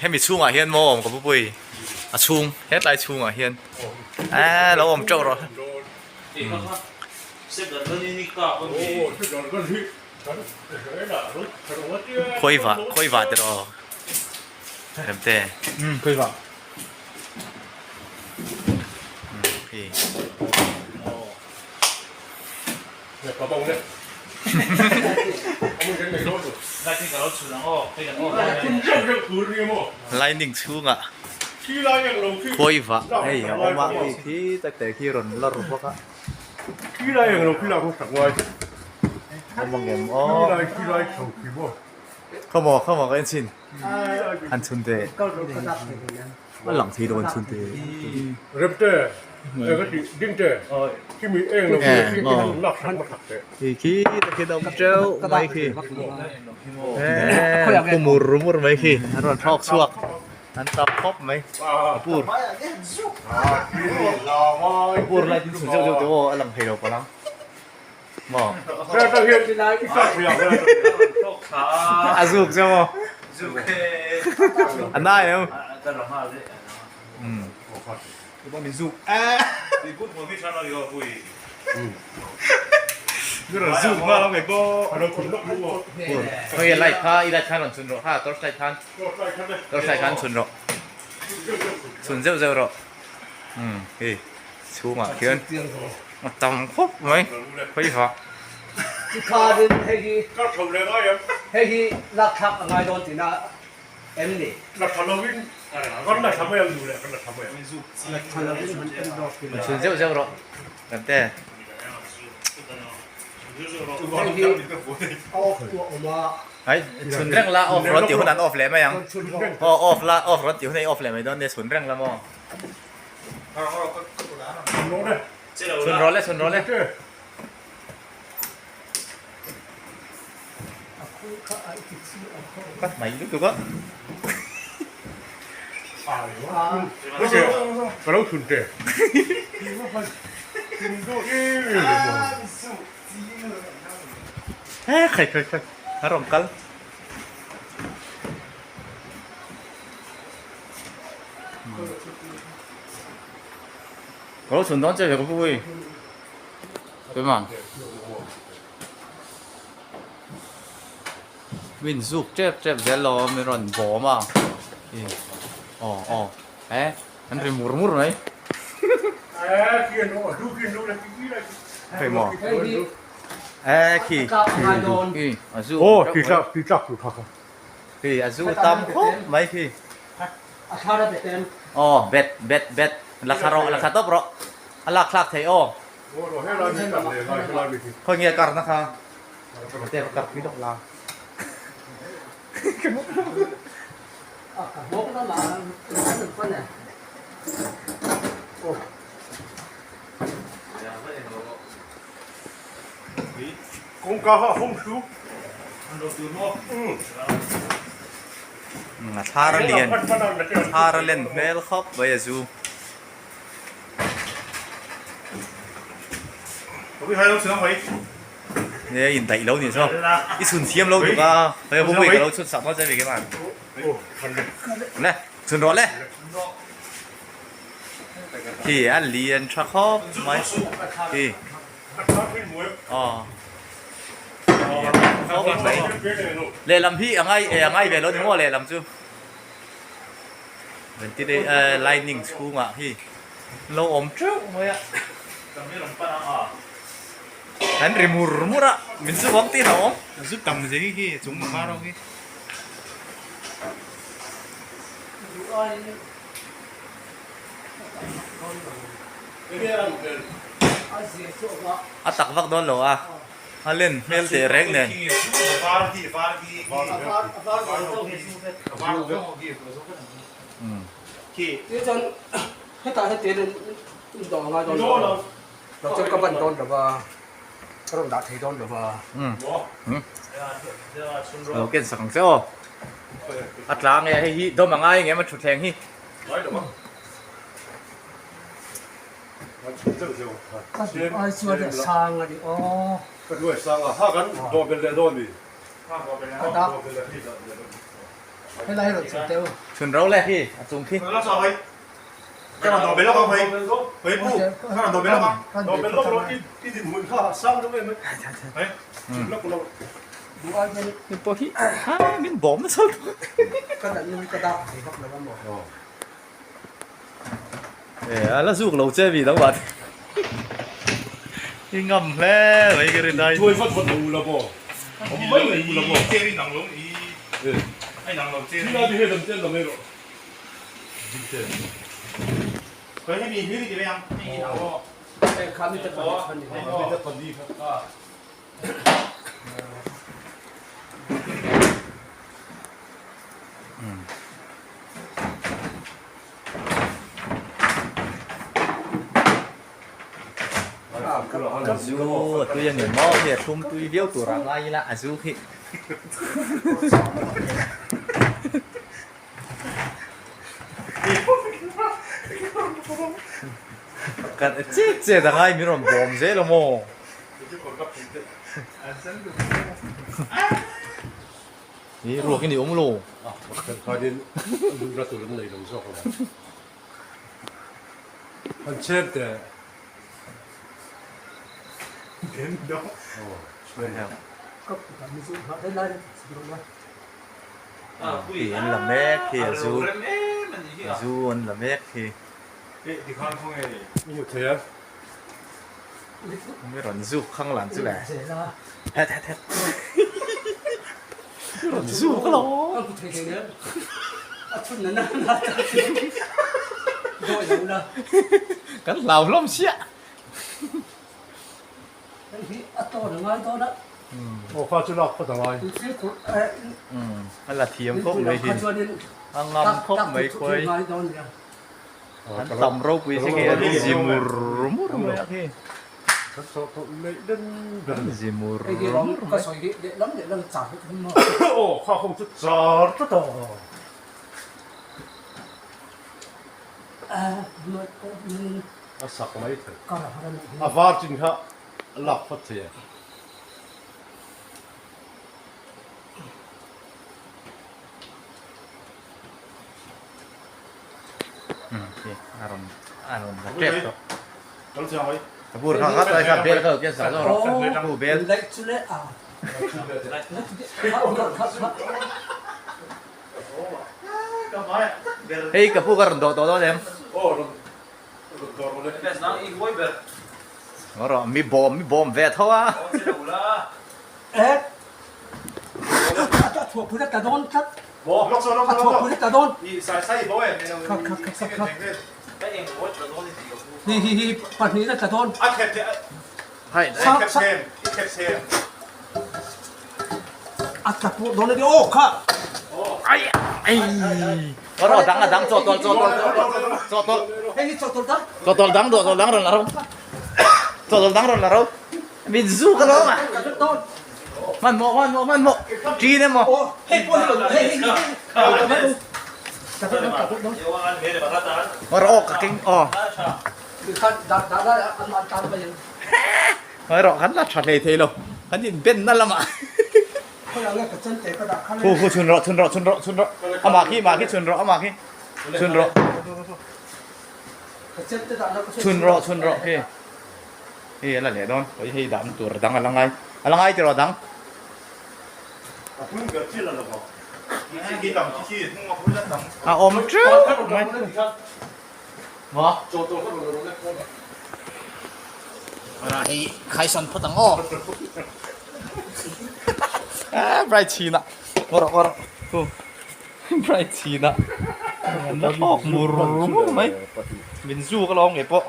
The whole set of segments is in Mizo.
Hemi chhungah hian maw awm ka pu pui a chhung hetlai chhungah hian eee lo awm teuh rawh. Khawiva khawiva te rawh remte. Umm khawiva. Umm khi. Lightning chhungah khawiva hei a awm a hei khi tak te khi rawn lawr bawk a. Awm ang em aw. Khawmaw khawmaw ka en chhin han chhun teh. A lang thei lo an chhun teh. Khi khi tak hian a awm teuh mai khi. Eee khu mur mur mai khi an rawn thlawk chhuak. An tam khawp mai a pur a pur lai tin chhun zeuh zeuh te aw a lang thei lo palh ang maw a zuk zeuh maw a nai em Hei light kha i light khan rawn chhun rawh kha torch light khan torch light khan chhun rawh chhun zeuh zeuh rawh umm hei chhungah khian a tam khawp mai khawi vah. Tikhanin hei hi hei hi lakthlak a ngai dawn tihna Em ni? La tha lovin kan la tha mai ang duh leh kan la tha mai ang. La tha lovin han en zawk ila. Chhun zeuh zeuh rawh kan te. Hei hi a off tu a awm a. Ai chhun reng la off rawn tih hun an off leh mai ang. Aw off la off rawn tih hun a i off leh mai dawn nia chhun reng la maw. Chhun rawh le chhun rawh le. Ka hmai lutuk a. Ka lo thun te. He khai khai khai a rawn kal. Ka lo chhun dawn che ve ka pu ui. Keimah. Min zuk tep tep zel lo min rawn bawm a i aw aw he an ri mur mur mai hei maw e khi khi a zu aw khi tlak khi tlak tu thak khi a zu tam khawp mai khi aw bet bet bet la kha rawh la kha tawp rawh a lak thlak thei aw Khawi nge karna kha? Te ka kar pui lawk la. Kawngka kha a hawng hlu. A thar a lian, a thar a len hmel khawp mai a zu. Nge in daih lo ni saw i chhun thiam lo tuk a hei bawmui ka lo chhun sak maw che ve keimah le chhun rawh le khi a lian tha khawp mai khi aw khawp mai lehlam hi a ngai a ngai ve lo ni maw lehlam chu. Lightning chhungah hi lo awm teuh mai a an ri mur mur a min chu vang tih hlauhawm zu tam zeng hi chung hma rawng hi a tak vak dawn lo a. A len hmel teh reng nen. Lo ken sak ang che aw. A tla nge hei hi dawm a ngai ngem a thutthleng hi. Ka duh ai chuan a sang a ni aw. Ka duh ai sang a, ha kan dawh belh leh dawn mi. Ka dah. Chhun ro le khi a chung khi. Pawh hi min bawm nasa lutuk. A la zuk lo che mi lo ah i ngam hle mai ka rin ai. A zu a tui a ni maw hei a thlum tui viau tur ah ngai ila a zu khi Kan chet chet a ngai min rawn bawm zel a maw? Hi ruak in i awm lo. Khanin luhna tur an nei lo zawk a. An chhem teh. Khi an la mek khi a zu a zu an la mek khi. Mi rawn zuk khang lan chu le het het het mi rawn zuk alawm. Kan hlau hlawm chiah. A la thiam khawp mai hi a ngam khawp mai khuai an tam ropui si khi an zi mur mur mai a khi an zi mur mur mai. A sak mai thei. A var chin kha a lak phawt thei a. A rawn a rawn la tep tawh. A bur kha kha tlai kha bel kha lo kian sak zawk rawh. Pu bel. Hei ka pu ka rawn dawh tawh dawn em? Ngaw rawh mi bawm mi bawm ve tho a. Ngaw rawh dang a dang chawhtawlh chawhtawlh chawhtawlh chawhtawlh dang dawh dang rawn la ro chawhtawlh dang rawn la ro min zuk alawm a hmanhmawh hmanhmawh hmanhmawh ṭin emaw ngaw rawh aw ka keng aw ngaw rawh kan la ṭha hlei thei lo kan inbenna lamah. Thu khu chhun rawh chhun rawh chhun rawh chhun rawh amah khi amah khi chhun rawh amah khi chhun rawh chhun rawh chhun rawh khi hei a la leh dawn hei hei dah tur dang a la ngai a la ngai tiraw dang a awm teuh mai maw hei khaisan phawt ang aw bright chhin ah ngaw rawh ngaw rawh hu bright chhin ah an la thlawk mur mur mai min zuk alawm ngei pawh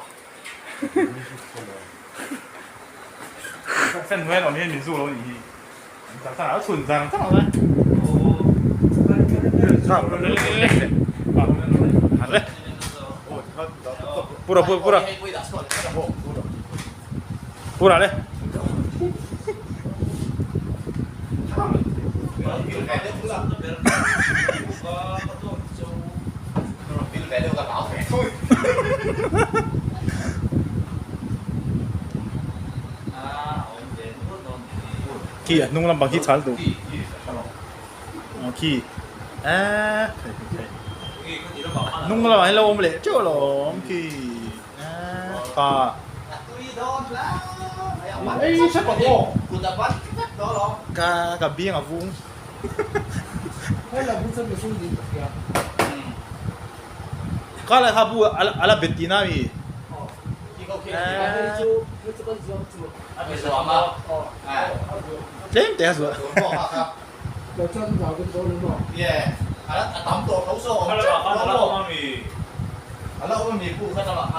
Fan hnuai lam hian min zuk lo anih hi chang chang a chhun chang chang lo e. Pura pura pura pura le. Khi a hnung lampang khi chhal duh. Khi. Eh Nung lamah hian lo awm leh teuh alawm khi eh pa Ka ka biang a vung Ka lai kha bu a la bet tihna ami Tlem te a zuah.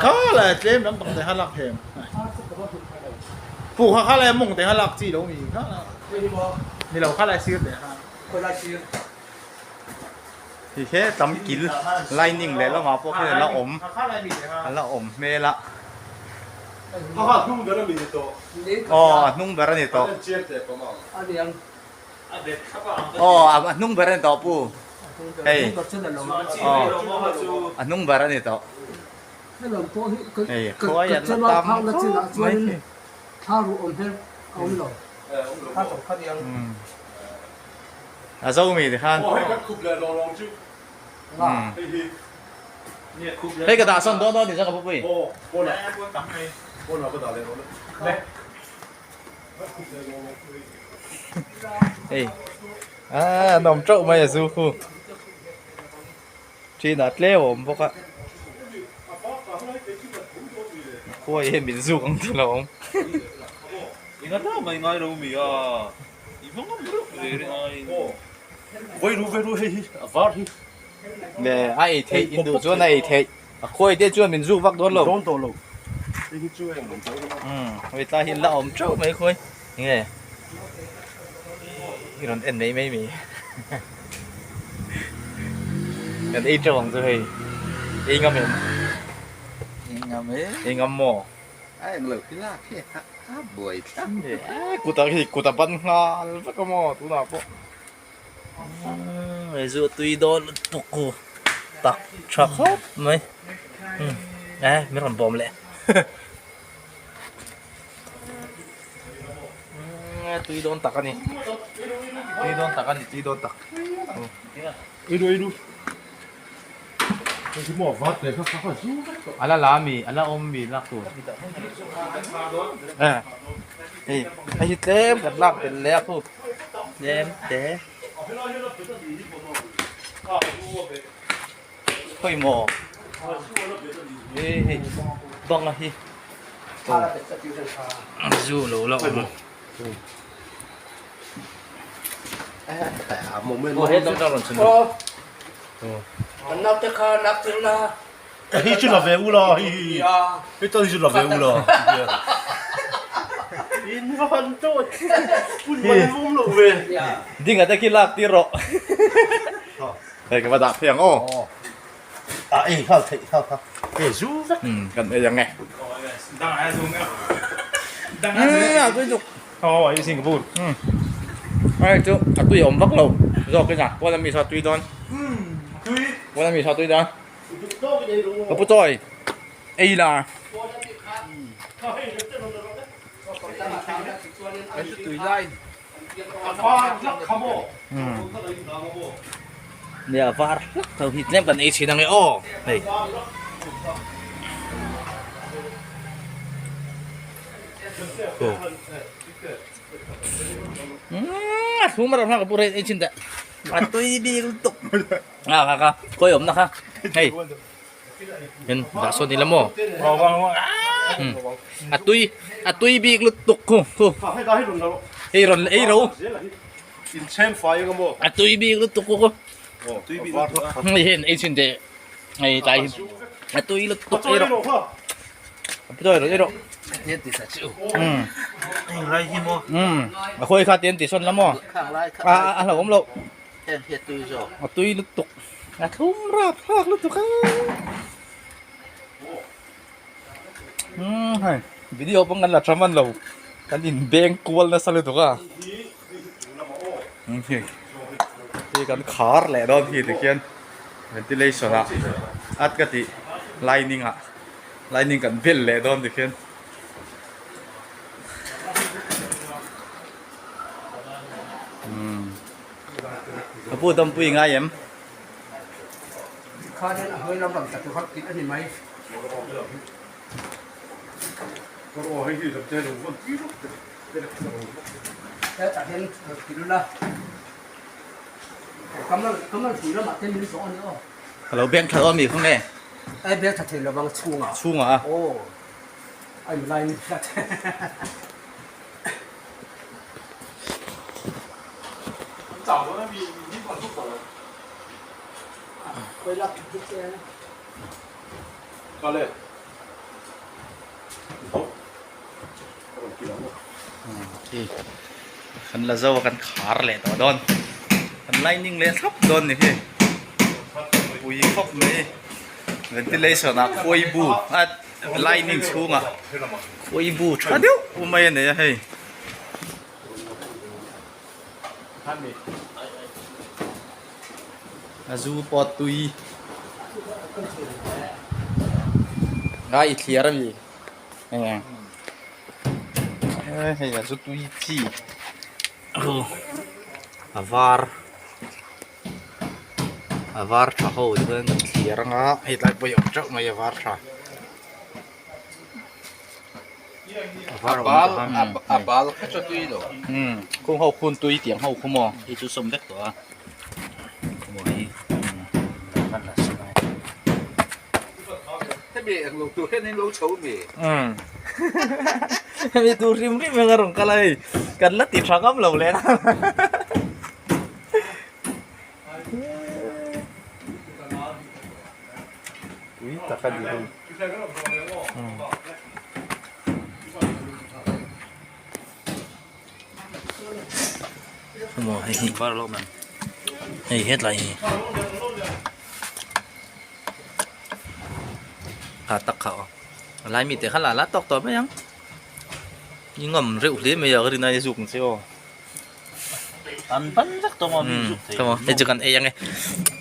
Kha lai tlem lampang te kha lak them. Pu kha kha lai mawng te kha lak chi lo mi kha ni lo kha lai sir te kha. Ti he tam kil lining leh lamah pawh khian a la awm a la awm hmel a. Aw a hnung ber a ni tawh. Aw a hnung ber a ni tawh pu hei aw a hnung ber a ni tawh. Hei khuai an la tam khawp mai khi. A zo mi ti khan. Hei ka dah sawn dawn dawn ti chuan ka pupui. Hei a an awm teuh mai a zu khu. Ṭhinah tlem a awm bawk a. Khuai hian min zuk ang tih lo awm. Nge a ei theih in duh chuan a ei theih a khuai te chuan min zuk vak dawn lo hei tlai hi la awm teuh mai khuai nge i rawn en mai mai mai kan ei teuh ang chu hei ei ngam em ei ngam maw. A englo khi lak hi a buai thlap. Kut ah khi kut a ban nghal vek a maw tunah pawh hei chu a tui dawn lutuk ku tak tha khawp mai eh min rawn bawm leh tui dawn tak a ni tui dawn tak a ni tui dawn tak. A la la mi a la awm mi lak tur hei hei hi tlem kan lak belh leh a khu tlem te khawi maw hei hei banga hi zu lo la awm aw he dang dang rawn chhun Hi chu la ve u la hi hi hi to hi chu la ve u la in va han to pun man vum lo ve ding a te khi lak tir rawh hei ka va dah phei ang aw a ei nghal theih nghal kha e zu vek kan ei ang e a tui duk Aw a i Singapore. Hei chu a tui a awm vak lo zawk in a pawn ami saw tui dawn. Pawn ami saw tui dawn. Ka pu chawi ei la. Nia var hlak tho hi tlem kan ei thin ang e aw hei. A thlum a rawh ka pu rei ei chin teh a tui bik lutuk a kha kha khawi awmna kha hei in dah sawn ila maw a tui a tui bik lutuk khu khu hei rawn ei ro a tui bik lutuk khu khu hei hian ei chin teh hei tlai a tui lutuk ei rawh. A khawi kha tian ti sawn la maw a a hlauhawm loh a tui lutuk a thlum rap thlak lutuk a hei video pawh kan la tha hman lo kan in beng kual nasa lutuk a hei kan khar leh dawn hi tikhian ventilation ah at ka tih lining ah. Lightning kan vel leh dawn tikhian. Ka pu dampui ngai em? Tikhan hian a hnuai lam ram tak rawt tih a ni mai. Hetah hian rawt ti lul a. Kamal Kamal pui lamah te min zawh a ni aw. Ka lo beng thla aw mi khawnge? Ai beng thla thei lovang chhungah. Chhungah a? Aw. A in lai ni tlat. Kan la zo a kan khar leh tawh dawn kan lining leh thlap dawn ni hi pui khawp mai ventilation ah khawi bu a lining chhungah khawi bu tha deuh mai a nei a hei. A zu pawh tui a i thliar a mi eng hei a zu tui chi a var a var tha ho chuan kan thliar anga hei tlai pawh hi a awm teuh mai a var tha. A bal kha chu tui lo. Khung ho khun tui tiang ho khu maw? Hei chu sawm vek tawh a. Maw hi. Hemi eng lo tur hian in lo chho mi. Hemi tur hrim hrim hian a rawn kal a hei. Kan la ti tha ngam lo leh na. Ui tak a ni hei. Maw hei hi hei hetlai hi kha tak kha aw a lai mite kha la la tawk tawh mai ang i ngam reuh hle mai a ka rin ai a zuk ang che aw. An ban vek tawh maw mi zuk thei. Hei chu kan ei ange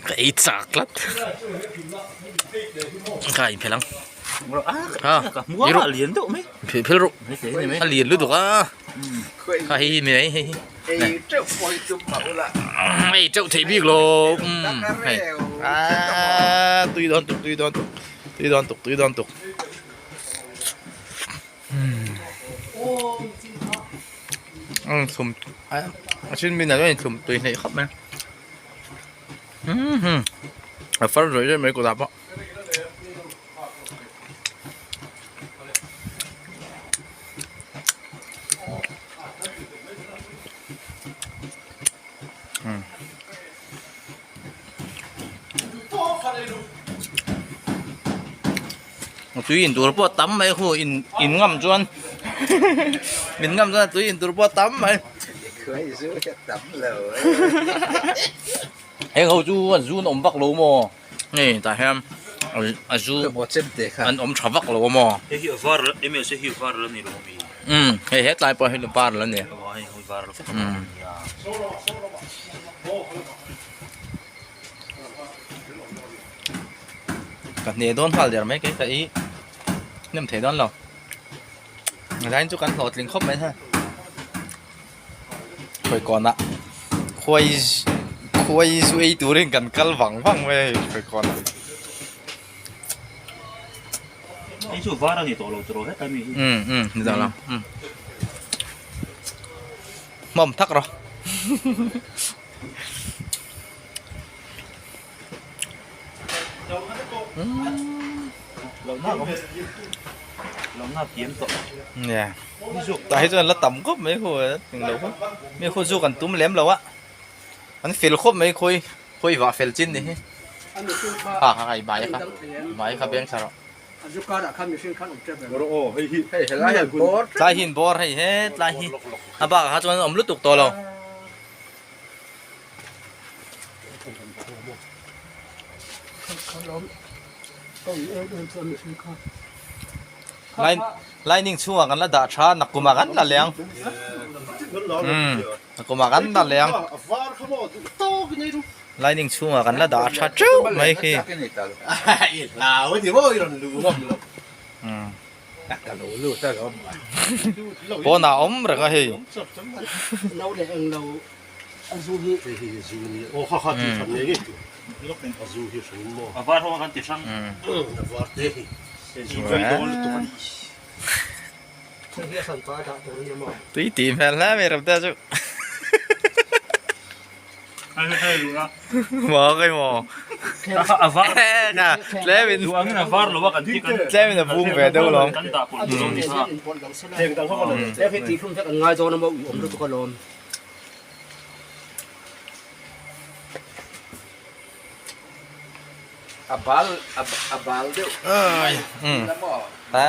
ka ei chak tlat ka in phel ang ha a lian deuh mai phel ru a lian lutuk a kha hei hi mi mai hei hi ei teuh pawh hi tum mah ula ei teuh thei bik lo hei a tui dawn tuk tui dawn tuk tui dawn tuk tui dawn tuk. Thlum a then min a thlum tui hleih khawp mai a far zawih zawih mai kawtah pawh. Tui in tur pawh a tam mai khu in in ngam chuan in ngam chuan tui in tur pawh a tam mai heng ho chu an zu an awm vak lo maw hei tah hian a zu an awm tha vak lo maw hei hi a var msa hi a var la ni lo ami umm hei hetlai pawh hi a var la ni Ka hne dawn nghal der mai kei ka i hnem thei dawn lo. Zain chu kan hlawhtling khawp mai ha. Khawi kawnah khuai khuai zu ei turin kan kal vang vang mai a hei khawi kawnah. Hei chu var a ni tawh lo tiraw heta mi hi. Um um ni tawh lo um. Hmawm thak rawh. Tah hi chuan la tam khawp mai khu englo khawp mi khu chu kan tum lem lo a an fel khawp mai khawi khawi vah fel chin ni hi ha ha hei mai kha mai kha beng thla rawh tlai hi an bawr hei hetlai hi a bakah kha chuan an awm lutuk tawh lo. Lining chhungah kan la dah tha nakkumah kan la leng umm nakkumah kan la leng lining chhungah kan la dah tha teuh mai khi umm. Pawnah a awm reng a hei. A zu hi hring maw? A var ho a kan ti hrang. A var te hi. Tui tih hmel hle mai Ramtea chu. Maw kai maw. Tlemin tlemin a bung ve deuh lawm. A bal a bal deuh Ha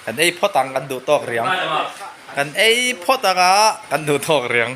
kan ei phawt ang kan duh tawk riang kan ei phawt anga kan duh tawk riang.